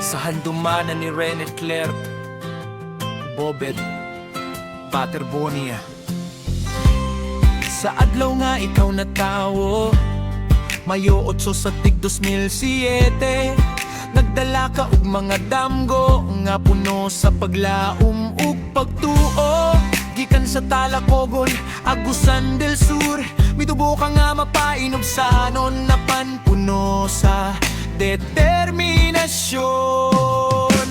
Sa handumanan ni Rene Claire Bobet Paterbonia. Sa adlaw nga ikaw natawo, Mayo 8 sa tig 2007, nagdala ka og mga damgo nga puno sa paglaom ug pagtuo. Gikan sa Talacogon, Agusan del Sur, mitubo ka nga mapainubsanon apan puno sa determinasyon.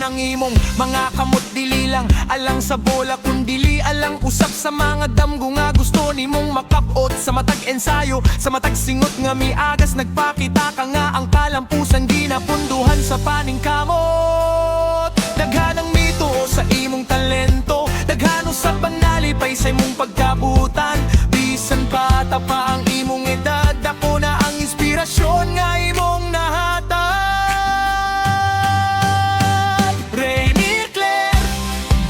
Ang imong mga kamot dili lang alang sa bola, kundili alang usap sa mga damgo nga gusto nimong makabot. Sa matag ensayo, sa matag singot nga miagas, nagpakita ka nga ang kalampusan ginapunduhan sa paningkamot. Daghan ang mituo sa imong talento, daghan usab ang nalipay sa imong pagkabutan. Bisan bata pa ang imong edad, dako na ang inspirasyon nga imong nahatag. Rene Claire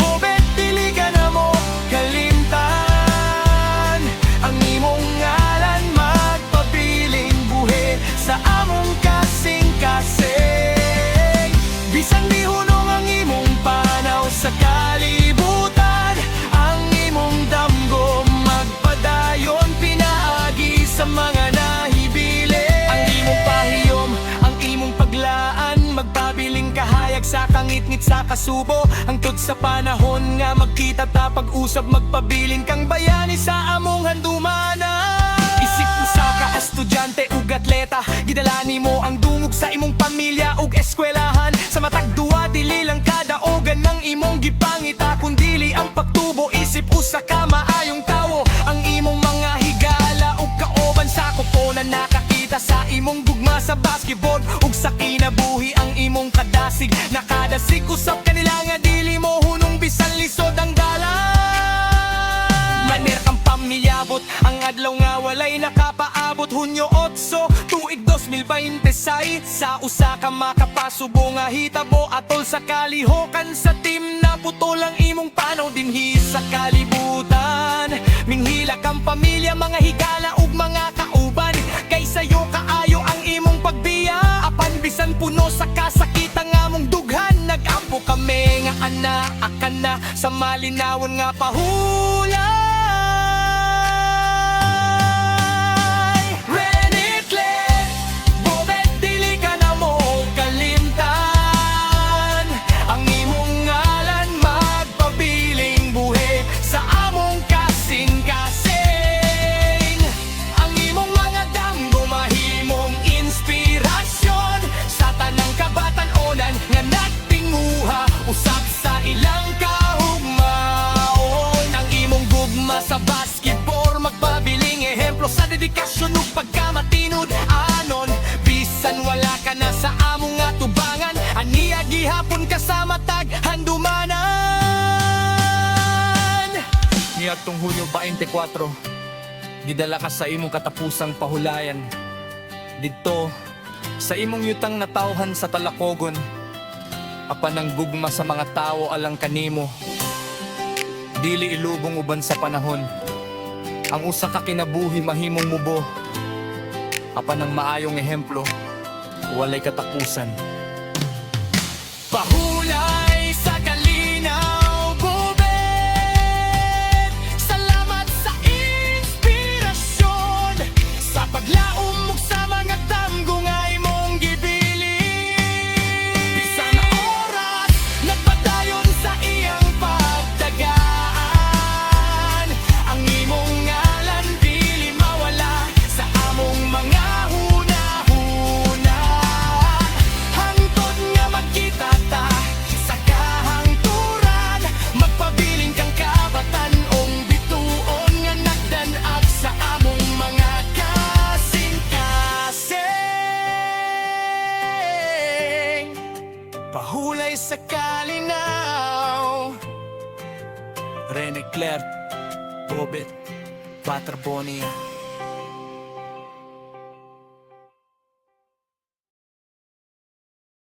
Bobet, dili ka namo kalimtan. Ang imong ngalan magpabiling buhi sa among kasing-kasing. Bisan mihunong ang imong panaw sa kalibutan, ang imong damgo magpadayon pinaagi sa mga nahibilin. Ang imong pahiyom, ang imong paglaan, magpabiling kahayag sa kangitngit sa kasubo. Hangtod sa panahon nga magkita ta pag-usab, magpabilin kang bayani sa among handumanan. Isip usa ka estudyante ug atleta, gidala nimo ang dungog sa imong pamilya ug eskwelahan. Sa matag duwa, dili lang kadaogan ng imong gipangita, kundili ang pagtubo isip usa ka maayong tawo. Ang imong mga higala ug kauban sa koponan nakakita sa imong gugma sa basketball ug sa kinabuhi. Ang imong kadasig nakadasig usab kanila nga dili mo hunong bisan lisod ang dalan. Maner kang pamilyabot ang adlaw nga walay nakapaabot, Hunyo 8, tuig 2026, sa usa ka makapasubo nga hitabo atol sa kalihokan sa team, naputol ang imong panaw dinhi sa kalibutan. Minghilak ang pamilya, mga higala ug mga kauban, kay sayo kaayo ang imong pagbiya. Apan bisan puno sa kasakit ang among dughan, nag-ampo kami nga anaa ka na sa malinawon nga pahulay. Rene Claire Bobet, dili ka namo kalimtan. Ang imong ngalan magpabiling buhi sa among kasing-kasing. Ang imong mga damgo mahimong inspirasyon sa tanang kabatan-onan nga nagtinguha usab sa ilang kahugmaon. Ang imong gugma sa basketball magpabiling ehemplo sa dedikasyon ug pagkamatinud-anon. Bisan wala ka na sa among atubangan, ania gihapon ka sa matag handumanan. Niadtong Hunyo 24, gidala ka sa imong katapusang pahulayan. Didto sa imong yutang natawhan sa Talacogon. Apan ang gugma sa mga tawo alang kanimo dili ilubong uban sa panahon. Ang usa ka kinabuhi mahimong mubo, apan ang maayong ehemplo walay katapusan. Pahulay sa kalinaw, Bobet. Salamat sa inspirasyon, sa paglaom ug sa mga damgo nga imong gibilin. Bisan oras nagpadayon sa iyang pagtagaan, ang imong ngalan dili mawala sa among mga huna-huna. Hangtod nga magkita ta sa kahangturan, magpabilin kang kabatan-ong bituon nga nagdan-ag sa among mga kasing-kasing. Pahulay sa kalinaw, Rene Claire Bobet Paterbonia.